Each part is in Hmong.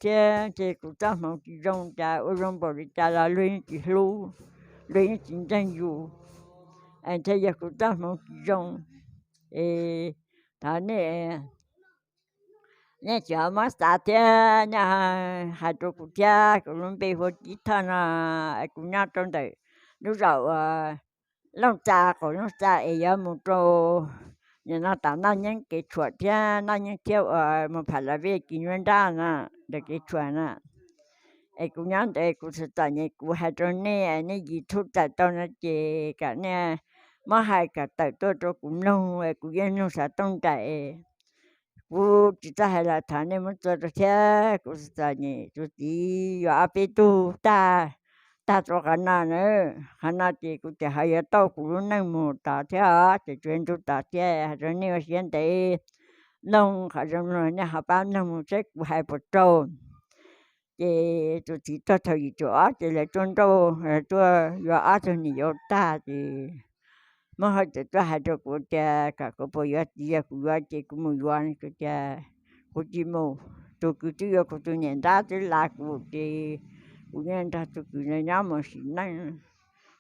thiab ces kuv txoj hmoov tsis zoo, cas ua zoo npaum li cas los luag yeej tsis hlub, luag yeej tsis ntseeg yus, es thiaj yog kuv txoj hmoov tsis zoo. Es thov nej, nej tsis muab xav thiab nej hais rau kuv thiab. Kuv lub npe hu ua Cib Thoj no, es kuv nyob rau ntawm lub zos uas Looj Txas, qaum Looj Txas es yuav mus rau nim no tom Naj Nyeeb kev tshuam thiab Naj Nyeeb thiab uas mus Pham Las Vej kis nruab nrab na, ntawm kev tshuam na. Es kuv nyob ntawd, kuv txom txom nyem, kuv hais rau nej, nej YouTube txais tau no ces kom nej muab hais kom tawm tuaj rau kuv mloog, es kuv yeej mloog xov tooj nraim. Kuv tsis txawj hais los thov nej muab txua rau thiab. Kuv txom txom nyem, tus txiv yuav ob peb tug tag, tag rau qhov no na. Qhov no ces kuv tseem ho yuav tau kuv lub neej mus tod thiab os, ces tsuas ntug tod thiab. Hais rau nej ua siab ntev mloog, qhov zoo mloog nej ho pab mloog mus saib kuv hais puas raug. Ces tus txiv tuag thaum yim caum ob ces lawv tuaj nrauj, lawv tuaj yuav ob tug niam yau tag ces muab hauj tseem tuaj hais rau kuv tias kom kuv puas yuav txiv, yog kuv yuav ces kuv mus yuav. Kuv tias kuv tsis mus, tus kwv twb yuav kuv tus niam nrab twb lav kuv ces kuv yeej nrog tus kwv ntawd nyob mus sim neej,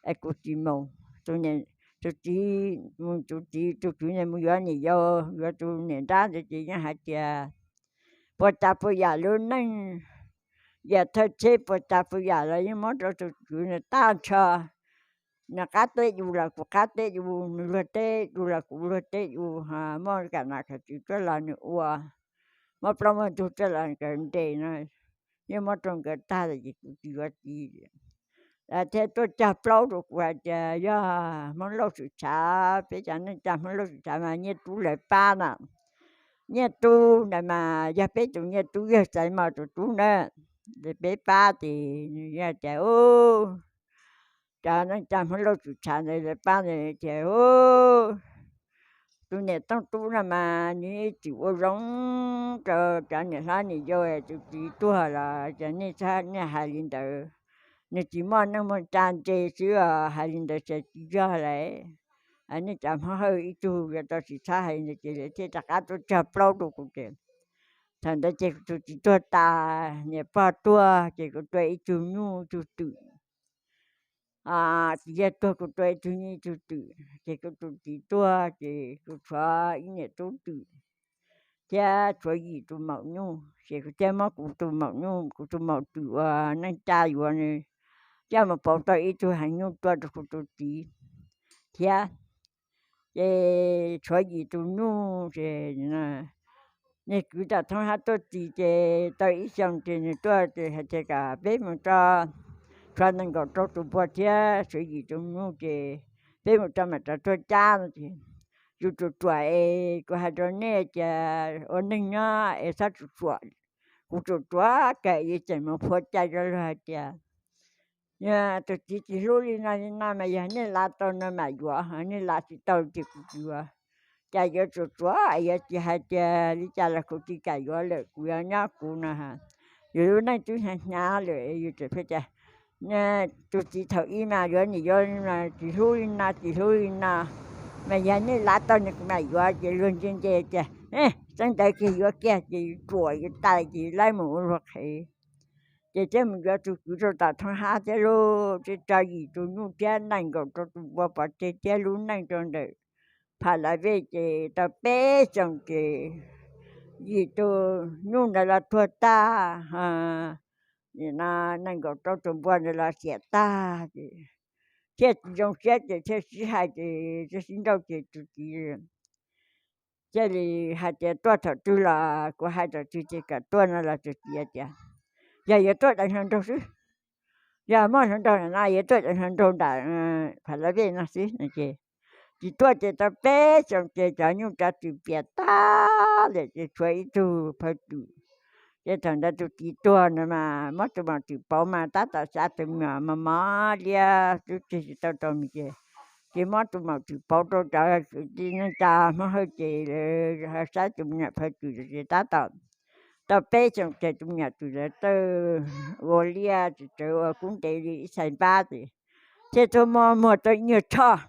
es kuv tsis mus. Tus txiv, tus txiv, tus kwv ntawd mus yuav niam yau, yuav tus niam nrab ntawd ces yeej hais tias puas tsav puas yam lub neej, yam thawj tsheb puas tsav puas yam los yeej muab rau tus kwv ntawd tag nrho. Nws qab teb yus los kuv qab teb yus, nws luag teb yus los kuv luag teb yus, muaj kam nas kam tswv tuaj los nws ua, muaj plaub muaj ntug tuaj los nkawd nres no, yeej muab rau nkawd tag lawm ces kuv tsis yuav txiv. Thiab tuaj cog plaub rau kuv hais tias yog Hmoob Lauj Xwm Tshav, peb cov neej tsa Hmoob Lauj Xwm Tshav mas Nyiaj Tub lawv pab na. Nyiaj Tub ntawd mas yog peb tus Nyiaj Tub, yog Xaiv Mos tus tub na, ces peb pab ces nws yog tias cov neej tsa Hmoob Lauj Xwm Tshav ntawd lawv pab ntawd tias tus niam Tooj Tub no mas nws tsis ua zoo rau cov niam hlob niam yau, tus txiv tuag los ces nej, nej hais li ntawd. Nws tsis muaj neej muaj tsa ntse xwb os, hais li ntawd ces tsis yog lawm. Nej cov Hmoob Hawj ib tug yuav tau tsis txhob hais li ntawd, ces lawv thiaj rov qab tuaj cog plaub rau kuv ces thaum ntawd ces tus txiv tuag tas, niam pog tuag ces kuv tua ib tug nyuj ib tug twm. Txiv yawg tuag kuv tua ib tug nyuj ib tug twm, ces kuv tus txiv tuag ces kuv tshuav ib niam tub twm thiab tshuav yim tus maum nyuj, ces kuv thiaj muab kuv tus maum nyuj, kuv tus maum twm uas neej tsa yuav nws coj mus pauv tau ib tug heev nyuj tua rau kuv tus txiv thiab. Ces tshuav yim tus nyuj ces nws kwv Tam Thoob Hab tuaj txis ces tau ib xyoos ces nws tuaj ces hais tias kom peb mus rau, tshuav nees nkaum rau tus npua thiab tshuav yim tus nyuj ces peb mus rau mam rov tuaj cab no ces yus ruam ruam es kuv hais rau nej tias ua neeg nyob es txhob ruam ruam. Kuv ruam ruam kawg, yus tseem mus phua cai rau luag hais tias tus txiv tsis hlub li no li no mas yog nej lav tau no mam yuav, nej lav tsis tau ces kuv tsis yuav. Cas yuav ruam ruam, yuav tsis hais tias li cas los kuv tsis kam yuav lawm, kuv yuav nyob kuv no. Yus lub neej twb hnyav hnyav lawm yus tseem pheej tias tus txiv thaum ub mas yuav niam yuav tsis hlub li no tsis hlub li no, mas yog nej lav tau no kuv mam yuav. Ces luag ntse ntse tias xeeb ntawd kiag yuav kiag ces yus ruam yus tas ces yus laib mus ua luag qhev. Ces thiaj mus yuav tus kwv rau tom Thoob Hab thiab lauj, thiaj tso yim tus nyuj thiab nees nkaum rau tus npua pov tseg thiab lub neej rau ntawm Pham Las Vej ces tau peb xyoos ces yim tus nyuj ntawd los tuag tag, nees nkaum rau tus npua ntawd los xiam tag ces thiaj tsis zoo siab ces thiaj sib hais ces thiaj sib nrauj ces tus txiv thiaj li hais tias tuaj thaum twg los kuv hais thaum twg ces kom tuaj no los tus txiv tias yog yuav tuaj deev hluas nraug xwb, yog muaj hluas nraug no yuav tuaj deev hluas nraug nram Pham Las Vej no xwb no ces tsis tuaj ces tau peb xyoos ces cov nyuj cov twm piam tag lawm ces tshuav ib tug phaw twm. Ces thaum ntawd tus txiv tuag no mas muab tus maum twm pauv mas tab tom xav tus me nyuam mos mos liab xwb, tsis tau tau mis ces, ces muab tus maum twm pauv rau cov kwv tij neej tsa Hmoob Hawj ces lawv saib tus me nyuam phaw twm ces tab tom tau peb xyoos ces tus me nyuam twm lawv txawj ua liaj ces txawm ua kub ntev li ib txhais npab ces thiaj tuaj muab muag tau ib nyuag tshoj,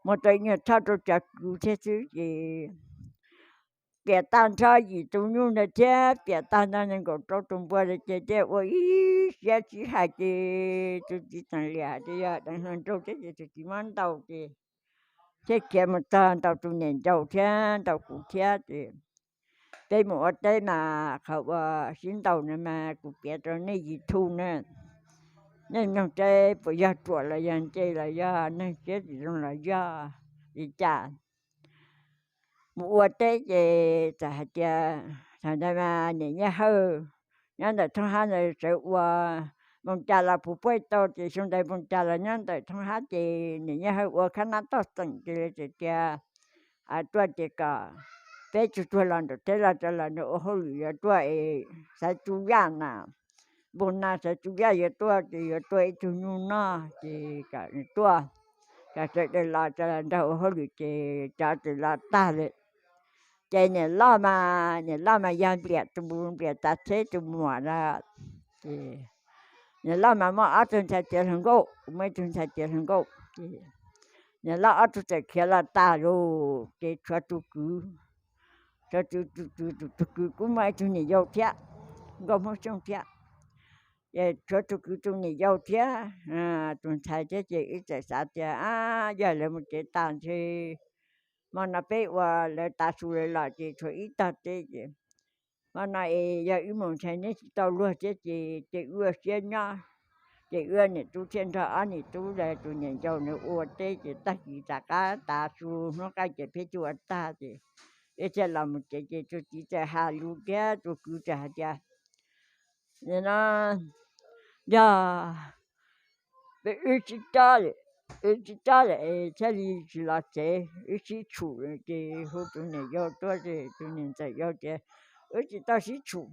muag tau ib nyuag tshoj rau cov kwv thiab xwb ces piam tag nrho yim tus nyuj ntawd thiab piam tag nrho nees nkaum rau tus npua ntawd ces thiaj ua ib siab sib hais ces tus txiv tseem liam hais tias yog deev hluas nraug thiab ces tus txiv muab ntaus ces thiaj khiav mus txog ntaus tus niam ncaus thiab ntaus kuv thiab ces peb mus ua teb mas qhov uas sib ntaus no mas kuv piav rau nej YouTube na, nej mloog seb puas yog ruam los yog ntse los yog neeg siab tsis zoo los yog li cas. Mus ua teb ces txawm hais tias thaum ntawd mas niam Nyiaj Hawj nyob ntawm Thoob Hab ntawd sawv ua, Moos Cas los puv puaj tau ces xyoo ntawd Moos Cas los nyob ntawm Thoob Hab ces niam Nyiaj Hawj ua khab nab toj xeem ces lawv txawm tias tuaj ces kom peb tsuag tsuag los nram teb los rau los nrog ua hauj lwm yuav tuaj es Xaiv Tsu Yaj na, npus na Xaiv Tsu Yaj yuav tuaj ces yuav tua ib tug nyuj noj ces kom nws tuaj, kom sawv daws los rau los nrog ua hauj lwm ces cov txawm los tag lawm. Ces niam loj mas, niam loj mas yog Npliam tus, Npliam Tav Tsheb tus muam na. Ces niam loj mas muaj ob tug ntxhais txiv hluas nkauj, muaj ib tug ntxhais txiv hluas nkauj ces niam loj ob tug txawm khiav los tas lawm ces tshuav tus kwv, tshuav tus, tus, tus, tus kwv kuj muaj ib tug niam yau thiab, nkauj Hmoob Xyooj thiab. Ces tshuav tus kwv tus niam yau thiab tus ntxhais thiab ces wb txawm xav tias yog lawv mus tsev tas ntshe hmo no peb ua lawv tav su lawv los ces tshuav ib tog teb ces hmo no es yog wb mus ntshe neb tsis tau luag thiab ces, ces wb ua siab nyob. Ces wb niam tub thiaj nrog ob niam tub los tus niam ncaus nws ua teb ces tag kis rov qab tav su hnub qaij ces peb tuaj ua tag ces peb thiaj los mus tsev ces tus txiv txawm hais lus thiab tus kwv txawm hais tias, no yog wb sib cob, wb sib cob lawm thiaj li tsis los tsev, wb sib tshum ces hu tus niam yau tuaj ces tus niam ntxawm yau tias wb tsis tau sib tshum.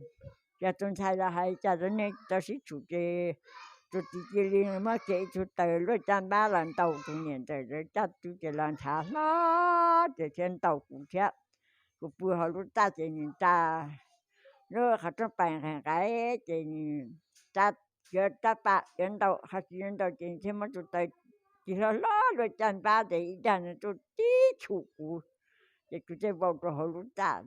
Ces tus ntxhais los hais cas rau nej tsis tau sib tshum ces tus txiv cia li muab kiag ib tug taws luaj caj npab los ntaus tus niam ntxawm caj tw ces los ntshav hlo ces thiaj ntaus kuv thiab. Kuv pw hauv lub txaj ces nws tsa lub qhov rooj pais nqaim nqaim ces nws tsa, yuav rab pas yuav ntaus, qhov tsis yuav ntaus ces nws thiaj muab tus taws ci hlo hlo luaj caj npab ces ib dag nws tuaj tib tshum kuv, ces kuv thiaj vau rau hauv lub txaj.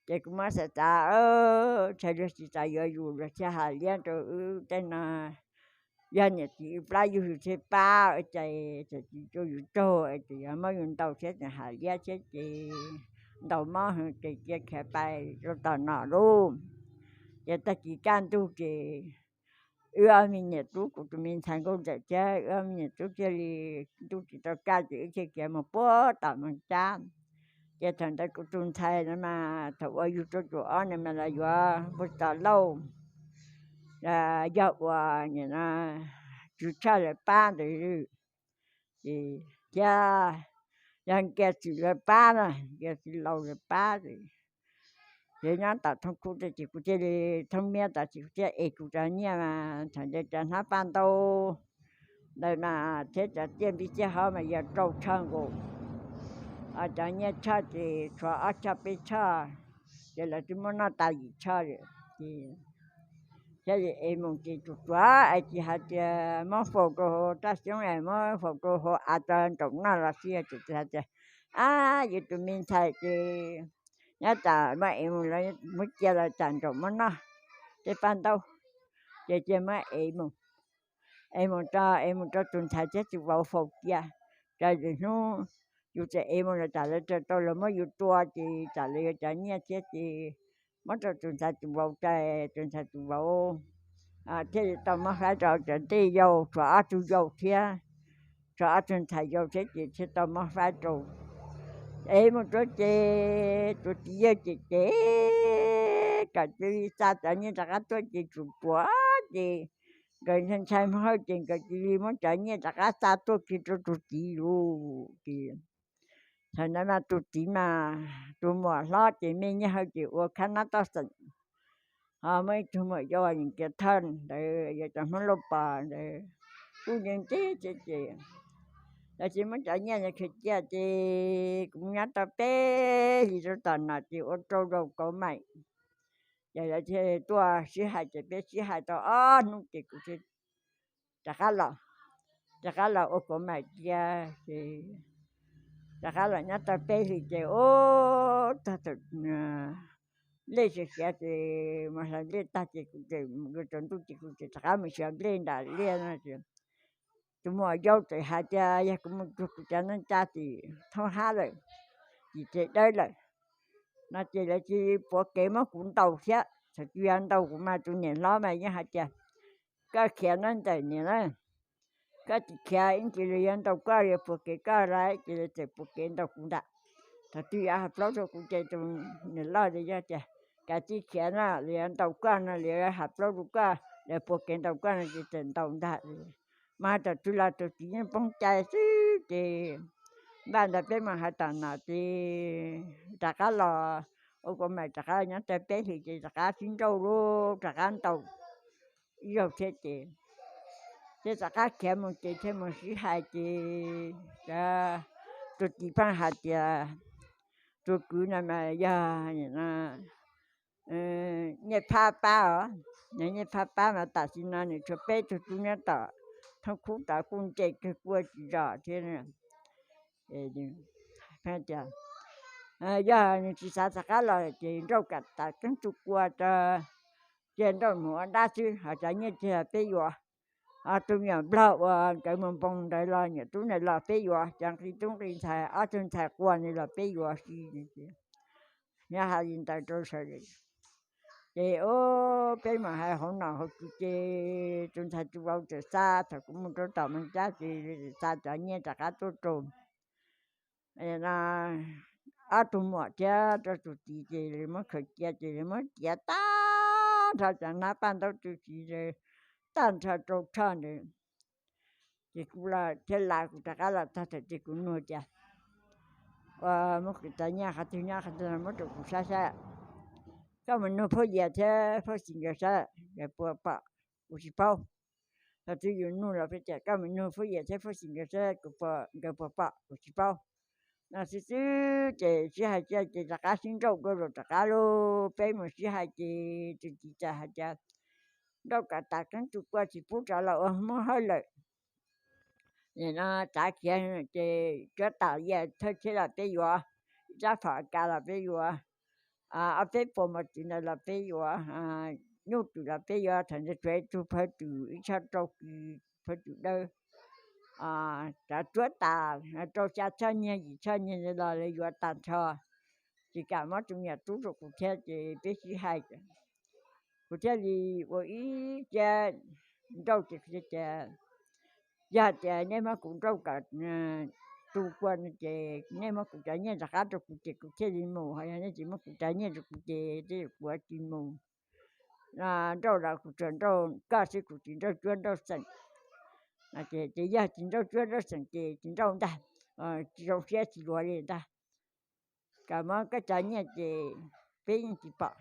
Ces kuv muab xav xav, ntshai luag tsis xav yuav yus, luag thiaj hais liab rau wb tej no. Yog niam txiv wb plab yug yus thiaj pab, ua cas txawm tsis tso yus raug, ces yuav muab yus ntaus thiab tseem hais liab thiab ces ntaus mob heev ces cia khiav pais rau tom no lauj. Ces tag kis kaj ntug ces wb ob me niam tub, kuv tus me ntxhais nkauj ntxawm thiab wb ob me niam tub thiaj li ntuj tsis tau kaj ces wb thiaj khiav mus puag tom Moos Cab. Ces thaum ntawd kuv tus ntxhais no mas thaum ua yug rau caum ob no mas los yuav npawg Txos Lauj, yog ua nim no Tswv Tshaj lawv pab ntawd, ces thiab yog Nkias Txwm lawv pab na, Nkias Txwm Laus lawv pab. Ces nyob tom Thoob Khub ces kuv thiaj li, Thoob Miab tas ces kuv thiaj ev kuv cov nyiaj mas thaum ntawd cov hnab paj ntaub ntawd mas thiab cov tiaj npib tiaj hob mas yog rau choj nkaus. Cov nyiaj choj ces tshuav ob choj peb choj, ces lawv twb muab noj tas yim choj lawm ces thiaj li ev mus ces tsuas tsuav es tsis hais tias muab faus rau hauv raj xyoob es muab faus rau hauv av tso nraum noj los xij, ces tsis hais tias, ab, yus tus me ntxhais ces nyob tsam muab ev mus, muab cia los tsam nraum muab noj tej paj ntaub, ces cia muab ev mus, ev mus rau, ev mus rau tus ntxhais thiab tus vauv faus cia. Ces lwm hnub yus txawm ev mus los tsam lawv raws tau los muab yus tua ces tsam lawv yuav cov nyiaj thiab ces muab rau tus ntxhais tus vauv, ces tus ntxhais tus vauv thiaj li tau muab faib rau cov ntej yau, tshuav ob tug yau thiab, tshuav ob tug ntxhais yau thiab ces thiaj tau muab faib rau. Ev mus rau ces tus txiv yawg cem cem kom cia li xa cov nyiaj rov qab tuaj ces tsuas tsuav ces nkawd ntshai ntshai Hmoob Hawj ces nkawd cia li muab cov nyiaj rov qab xa tuaj kiag rau tus txiv lauj. Ces thaum ntawd mas tus txiv mas tus muam hlob ces me Nyiaj Hawj ces ua khab nab toj xeem, ho muaj ib tug muam yau Nkias Thawj ntawd yog cov Hmoob Lauj Pos ntawd kuj nkees nkees ces, ces lawv thiaj muab cov nyiaj ntawd khiav cia ces kuv nyob tau peb hlis rau tom no ces ua rau zaum kauv maim, ces lawv thiaj tuaj sib hais ces peb sib hais tau ob hnub ces kuv thiaj rov qab los, rov qab los ua kauv maim cia ces Rov qab los nyob tau peb hlis ces ub, tag thaum nplej siav siav ces mas hlais nplej tag ces kuv tseem, tsaus ntuj ces kuv tseem rov qab mus siav nplej nram liaj no ces tus muam yau txawm hais tias yog kuv mus cuag kuv cov neej tsa tim thooj hab lawm, tim tsev dawb lawm no ces lawv tsis puav kev muab kuv ntaus thiab. Thaum twg yuav ntaus kuv mas tus niam hlob mas yeej hais tias koj khiav no ntxawm niam na, koj tsis khiav ib ntsis los yuav ntaus koj, yuav puav kev koj lawm. Ces lawv txawm puav kev ntaus kuv ntag. Thaum twg yuav hais plaub rau kuv ces tus niam loj ces yog tias kav tsij khiav no, lawv yuav ntaus koj no, lawv yuav hais plaub rau koj, lawv puav kev ntaus koj no ces txawm ntaus ntag. Mas thaum twg los tus txiv yeej poob cai xwb ces npaj ntawd peb mas hais tom no ces rov qab los ua kuv mam rov qab los nyob tau peb hlis ces rov qab sib nrauj lub rov qab ntaus ib zaug thiab ces thiaj rov qab khiav mus ces thiaj mus sib hais ces tus txiv pheej hais tias tus kwv no mas yog Nyiaj Phab pab os, Nyiaj Phab pab mas tam sim no nws tshuav peb tug tub nyob tom thoob khub tod kuj ntse kawg kuj tsis zom thiab. Tias yog nws tsis xav rov qab los ces nrauj kam tas keeb tug kua rau, cia nrauj mus ua dab xwb, ho cov nyiaj tig los peb yuav. Ho tus me nyuam nplog uas nkawd mus npoo ntawd los nyuam tub ntawd los peb yuav, cov nqi tub nqi ntxhais ob tug ntxhais quas ntawd los peb yuav si. Nyob hais li ntawd rau sawv daws ces ub peb mam hais hauv nom hauv tswv ces tus ntxhais tus vauv txawm xa, thaum kuv mus rau tom Moos Cab ces txawm xa cov nyiaj rov qab tuaj rau ob tug muam thiab rau tus txiv ces lawv muab khaws cia ces lawv muab ciav tag nrho cov hnab paj ntaub tub txiv tag nrho rau tshoj ntawd. Ces kuv los thiaj li kuv rov qab los txog thaum ces kuv nug tias, ua muab kuv cov nyiaj qhov twg nyob qhov twg muab rau kuv saib saib, koj mus nug Phauj Yias thiab Phauj Xis nkawd saib nkawd puas pom, kuv tsis paub. Thaum twg yus nug los peb tias koj mus nug Phauj Yias thiab Phauj Xis nkawd saib nkawd puas pom, kuv tsis paub. No xwb xwb ces sib hais cia ces rov qab sib nrauj dua los rov qab los peb mus sib hais ces tus txiv txawm hais tias nrauj kam tas keeb tug kua tsis pub rov los ua Hmoob Hawj lawm. Nim no tsav khiav ces cuab tas yam thawj thiab los peb yuav, ib rab phom kas los peb yuav, ob peb puas mos txwv ntawd los peb yuav, nyuj twm los peb yuav, thaum ntawd tsuas ib tug phawj twm ib txhab rau kis phawj twm dawb. Tsav cuab tas rau xya txhab nyiaj yim txhab nyiaj los lawv yuav tag nrho, tsis kam muab tus me nyuam tub rau kuv thiab ces peb sib hais. Kuv thiaj li ua ib siab nrauj ces kuv tias, yog tias nej muab kuv nrauj kom tu kua no ces nej muab kuv cov nyiaj rov qab rau kuv ces kuv thiaj li mus, ho yog nej tsis muab kuv cov nyiaj rau kuv ces tej zaum kuv tsis mus. Nrauj los kuv tsuas nrauj koj xwb, kuv tsis nrauj cuab nrauj xeem. Ces yog tsis nrauj cuab nrauj xeem ces tsis nrauj ntag, tsis zoo siab tsis luav li ntag. Kom muab koj cov nyiaj ces peb yeej tsis pom.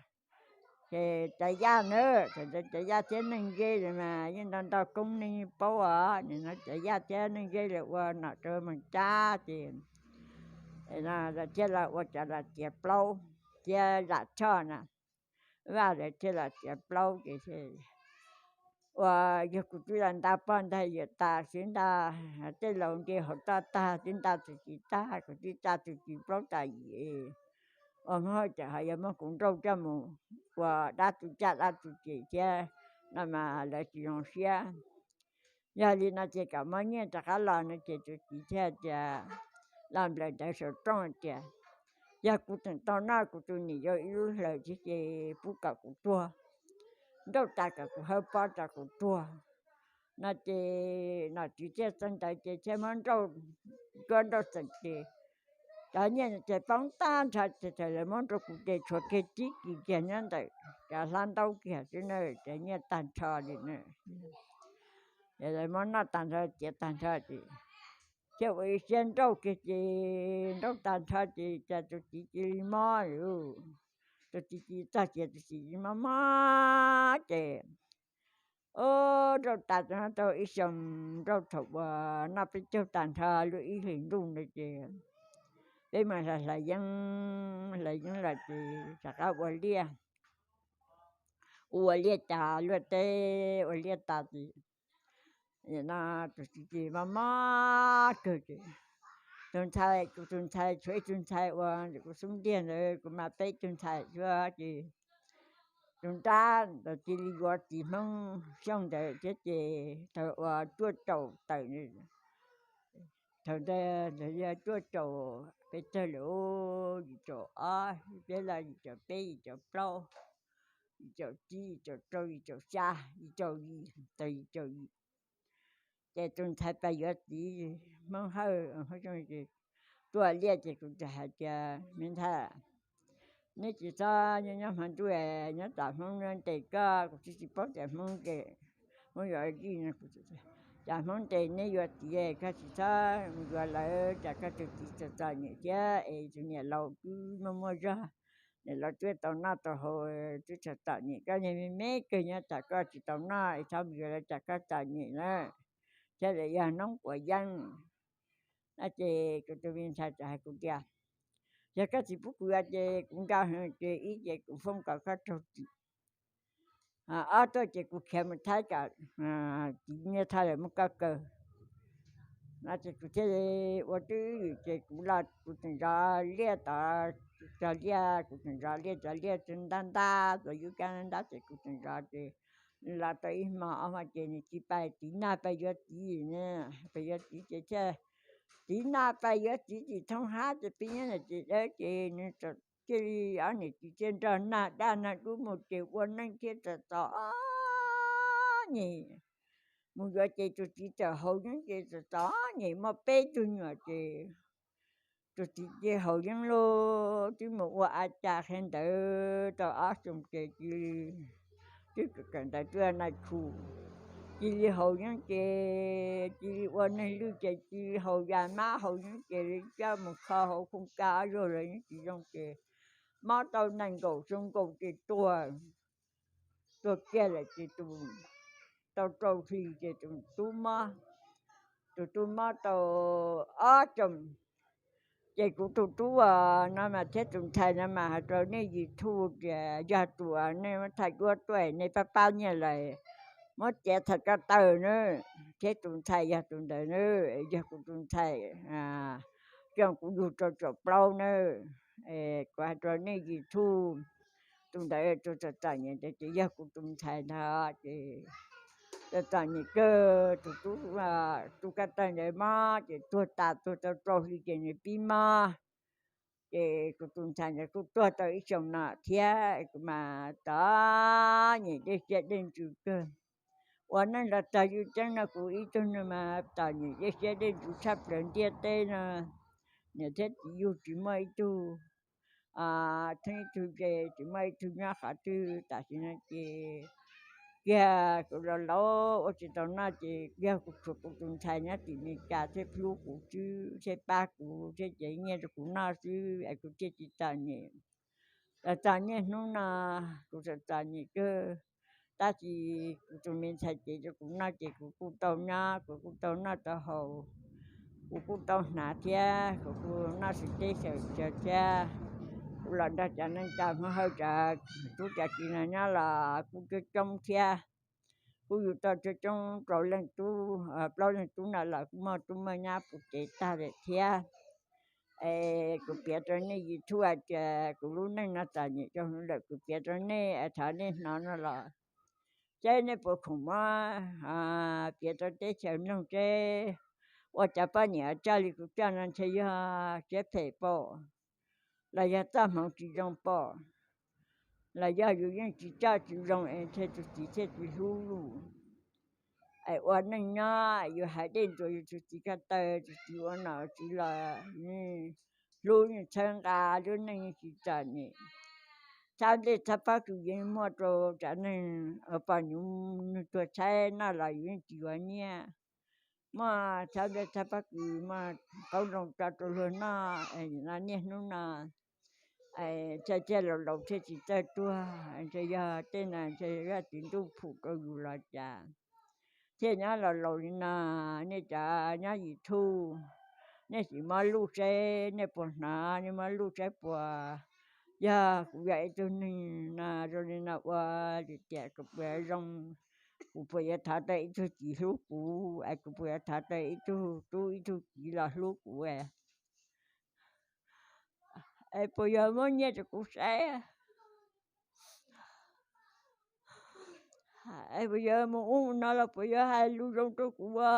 Ces cov yaj na, thaum ntawd cov yaj thiab neej zeb los mas yeej ntau ntau koob neej yeej paub os, nim no cov yaj thiab neej zeb lawv ua nom rau Moos Cab ces lawv thiaj los ua cov lam txiav plaub thiab lam tshoj na, vaj lawv thiaj los txiav plaub ces ua yog kuv twb los nta poj ntag yuav tas xwb ntag, tej laus nce hauv toj tag twb nta tus txiv tag, kuv twb tsa tus txiv plaub tas yim, ua Hmoob Hawj ces ho yuav muab kuv nrauj coj mus ua dab tu caj dab tu ces thiab no mas lawv tsis zoo siab. Yog li no ces kom muab nyiaj rov qab los no ces tus txiv thiaj tias, los nplawm ntawv saum rooj tias, yog kuv tseem tau noj kuv tus niam yau ib lub hlaws thiab ces pub kom kuv tuag, nrauj tas kom kuv hawb pob rau kuv tuag. No ces nom tswv thiaj txeev ntawv ces thiaj muab nrauj cuab nrauj xeem ces cov nyiaj ces poob tag nrho ces thaum lawv muab rau kuv ces tshuav kiag tib kis kiag nyob ntawm cov hlab ntaub kiag xwb na, cov nyiaj tag nrho li na. Ces lawv muab noj tag nrho txiav tag nrho ces thiaj ua ib siab nrauj kiag ces nrauj tag nrho ces cas tus txiv cia li mob lawm. Tus txiv cia li txog ces tus txiv cia li mob mob ces ub, nrauj tas tau ib xyoos, nrauj thaum uas noj peb caug tag nrho lub ib hlis ntuj ntawd ces peb mas hlais yeeb, hlais yeeb los ces rov qab ua liaj, ua liaj cas luaj teb ua liaj tas ces no tus txiv ces mob mob kawg ces Tus ntxhais, kuv tus ntxhais tshuav ib tug ntxhais uas kuv xub ntiag ntawd, kuv mas peb tug ntxhais xwb ces tus nrab ntawd cia li yuav txiv Hmoob Xyooj ntawd thiab ces thaum uas cuaj caum tawm, thaum ntawd yog cuaj caum peb tawg lawm, yim caum ob peb los yim caum peb, yim caum plaub, yim caum tsib, yim caum rau, yim caum xya, yim caum yim, tau yim caum yim. Ces tus ntxhais pais yuav txiv Hmoob Hawj, tuaj liaj ces kuv txawm hais tias, me ntxhais, neb tsis txhob nyob hmo ntuj, nyob tsam Hmoob ntes koj, kuv twb tsis paub tias Hmoob ntes, Hmoob yuav zij no, tsam Hmoob ntes neb yuav txiv, koj tsis txhob mus yuav lawv, tsam koj tus txiv txom txom nyem thiab es tus niam laus twb muaj muaj zog, niam laus twb tau noj tau haus, twb txom txom nyem, koj niag me me kawg nyob tsam koj tsis tau noj es txhob mus yuav lawv tsam koj txom nyem na, thiab lawv yog noob puav yeeb. No ces kuv tus me ntxhais txawm hais kuv tias, yog koj tsis pub kuv yuav ces kuv nco heev ces ib ces kuv foob kom koj raug txim, ob tuaj ces kuv khiav mus Thaib kom txiv niag thaj lawm muab koj kaw. No ces kuv thiaj li ua twj ywm ces kuv los kuv tseem zov liaj tod, txog liaj kuv tseem zov liaj, txog liaj tseem ntab ntab, txog yub kab ntab ntab ces kuv tseem zov ces los tau ib hmo ob hmo ces nws tsis pais, txiv nag pais yuav txiv, pais yuav txiv ces thiaj, txiv nag pais yuav txiv tim thoob hab ces peb nyob ntawm ces dawb ces nws thiaj li ob niam txiv thiaj nrog nag daj nag dub mus ces ua neej thiab txom txom nyem. Mus yuav ces tus txiv txawm haus yeeb ces txom txom nyem muaj peb tug nyuam ces tus txiv ces haus yeeb lauj, twb mus ua a cas qhia ntawv tau ob xyoos ces cia li, twb kawm ntawv twb nais khu, cia li haus yeeb ces cia li ua neeg lwj ces cia li haus yas mab haus yeeb ces li coj mus kho hauv khooj kaj ob zaug los yeej tsis zoo ces mob tau nees nkaum xyoo nkaus ces tuag, tuag kiag lawm ces tus, tau rau hli ces tus tub mob, tus tub mob tau ob xyoos. Ces kuv tus tub no mas thiab tus ntxhais no mas hais rau nej YouTube tias yog tus nej muab thaij duab tuaj nej pab pab nyiaj lawm, muab txiav txhais ko taw na, thiab tus ntxhais yog tus ntawd na, yog kuv tus ntxhais, xyoo kuv yug rau caum plaub na. Kuv hais rau nej YouTube, tus ntawd tus txom txom nyem ntawd ces yog kuv tus ntxhais ntag ces txom txom nyem kawg, tus tub, tus ko taw ntawd mob ces tuag tas tuag tau rau hli ces nws pib mob. Ces kuv tus ntxhais ntawd kuj tuag tau ib xyoos no thiab, kuv mas txom nyem dej siab dej ntsws kawg. Ua neej los txog yus ceeb no kuv ib tug no mas txom nyem dej siab dej ntsws tshaj plaws ntiaj teb no. Niam thiab txiv yug tsis muaj ib tug, txheeb ib tug ze tsis muaj ib tug nyob qhov twg tam sim no ces kiag kuv los laus ua tsis tau noj ces yog kuv tshuav kuv tus ntxhais nyob tim Meskas thiaj hlub kuv xwb thiaj pab kuv thiaj cev nyiaj rau kuv noj xwb es kuv thiaj tsis txom nyem. Txog niaj hnub no kuv txom txom nyem kawg, tab sis kuv tus me ntxhais cev rau kuv noj ces kuv kuj tau nyob, kuv kuj tau noj tau haus, kuv kuj tau hnav thiab kuv kuj noj xwm teb xwm chaw thiab. Kuv los nrog cov neej tsa Hmoob Hawj cov tub cov kiv no nyob los kuj coob coob thiab. Kuj yug tau coob coob rau leej tub, plaub leej tub no los kuj muaj tub muaj nyab puv cev tag lawm thiab. Es kuv piav rau nej YouTube hais tias kuv lub neej no txom nyem rau hauv lawm kuv piav rau nej es thov nej hnov no los seb nej puas khoom muab piav rau teb chaws mloog seb ua cov poj niam coj li kuv coj no ntshe yog siab phem pom, los yog txoj hmoov tsis zoo pom, los yog yus yeej tsis coj tsis zoo es ntshe tus txiv thiaj tsis hlub lus. Es ua neej nyob yus hais dej ntuas yus tus txiv ko taw, tus txiv ua nom tsis los hlub yeej txhawb nqa lub neej yeej tsis txom nyem. Txhab nplej txhab pob kws yeej muaj rau cov neeg pom nyuv nug tuag tshaib noj los yus yeej tsis yuav nyiaj. Muaj txhab nplej txhab pob kws muaj qoob loo tso rau luag noj no niaj hnub no. Thiaj thiaj laus laus thiaj tsis txawj tuag, ntshe yog tej no ntshe yog txiv ntuj phum rau yus los cas. Thiaj nyob laus laus li no, nej cov nyob YouTube, nej sim muab luj seb nej puas hnov, nej muab luj seb puas, yog kuv yog ib tug neeg no zoo li no ua lwm tiam kuv puas zoo, kuv puas yuav thov tau ib tug txiv hlub kuv es kuv puas yuav thov tau ib tug tub ib tug kiv los hlub kuv es Es puas yog muab nyiaj rau kuv saib? Es puas yog mus ub mus no los puas yog hais lus zoo rau kuv ua?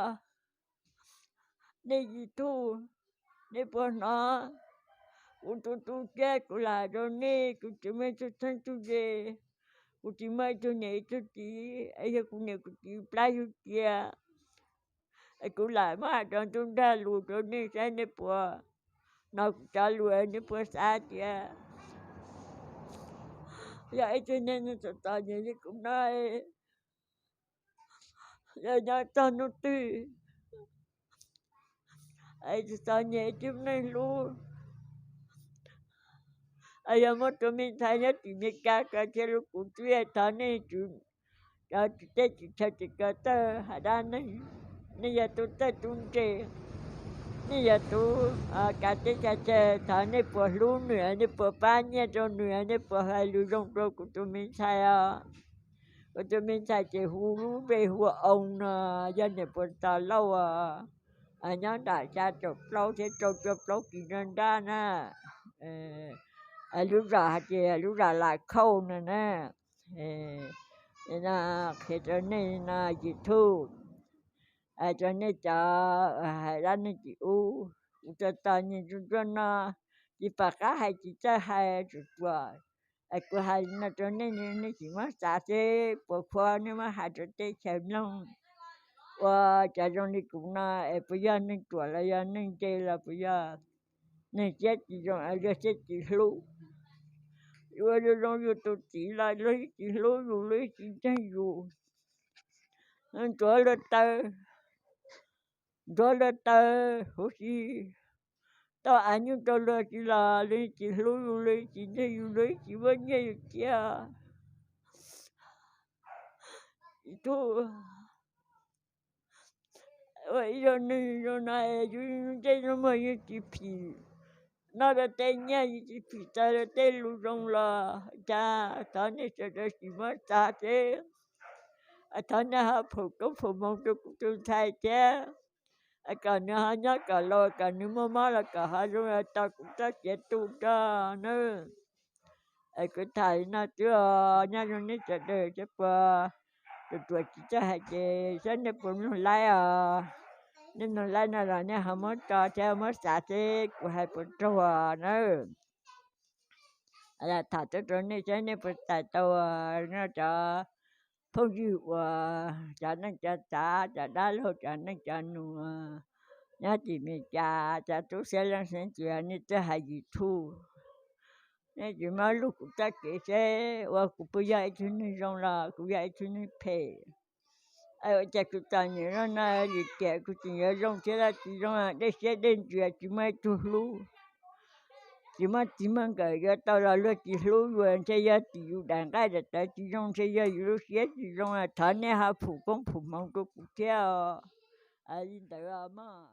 Nej YouTube, nej puas hnov? Kuv tus tub thiab kuv lam rau nej, kuv tsis muaj ib tug txheeb tug ze, kuv tsis muaj ib tug niam ib tug txiv, es yog kuv niam kuv txiv plab yug cia. Es kuv lam muab hais rau ntuj nrag lus rau nej saib nej puas hnov kuv cov lus, nej puas xav tias yog ib tug neeg txom txom nyem li kuv no, yog nyob txog hnub twg, txom txom nyem ib tug neeg hlub, yog muaj tus me ntxhais nyob tim Meskas ko thiab lub kuv twb thov nej tsum, cov tim teb tim chaw tim ko txawj hais dab neeg, nej yog tub txawj tub ntse, nej yog tub kav teb chaws, thov nej puas hlub nws, nej puas pab nyiaj rau nws, nej puas hais lus zoo rau kuv tus me ntxhais os. Kuv tus me ntxhais ces hu lub npe hu ua Oo no, yog niam puas tos lauj as, nyob nram xya caum plaub thiab rau cuaj plaub kis nrab na. Lub zos hais tias lub zos Lam Khauj no na. Qhia rau nej no YouTube, rau nej cov hais dab neeg tim ub, kuv txom txom nyem ntsuag ntsuag no, tsis pom qab hais tsis txawj hais tsuas tsuas. Es kuv hais li no rau nej, nej tsis muab xav xwb, puas khuv nej muab hais rau teb chaws mloog. Ua cov zoo li kuv no es puas yog neeg ruam los yog neeg ntse los puas yog neeg siab tsis zoo es luag siab tsis hlub? Ua zoo zoo yus tus txiv los luag tsis hlub yus, luag tsis ntseeg yus, ntxuav luag taw, ntxuav luag taw huv si, tau av nyuj rau luag tsis los luag tsis hlub yus, luag tsis ntseeg yus, luag tsis muab nyiaj yus cia. Ua ib zaug neeg zoo no, yus ntsej muag yeej tsis phim, noj rau tej nyiaj yeej tsis phim, txais rau tej lus zoo los cas thov nej sawv daws tsis muab xav xwb. Thov nej ho phum koob phum hmoov rau kuv tus ntxhais thiab, kom nws ho nyob kom laus, kom nws muaj mob los kom ho zoo los tau kuv txoj kev tu rog nawb. Es kuv tham li no xwb os, nyob zoo nej sawv daws thiab puas, tus ruam tsis txawj hais ces saib nej puas mloog laib os. Nej mloog laib no los nej ho muab tso thiab muab xav seb kuv hais puas raug nawb. Tham tuaj rau nej saib nej puas txais tau no cov phooj ywg uas cov neej cov tsav, cov dab laug, cov neej cov nus nyob tim Meskas, cov tub xeeb leej xeeb txwv nej txawj hais YouTube, nej tsis muab lug kuv txoj kev seb ua kuv puas yog ib tug neeg zoo los kuv yog ib tug neeg phem. Ua cas kuv txom nyem no no, yus tiam kuv tseem yuav zoo thiab los tsis zoo, dej siab dej ntsws tsis muaj ib tug hlub. Tsis muaj txiv muaj nkawm yuav tau los luag tsis hlub yus, ntshe yog tim yus daim nqaij daim tawv tsis zoo, ntshe yog yus lub siab tsis zoo. Thov nej ho phum koob phum hmoov rau kuv thiab os. Li ntawd os mog.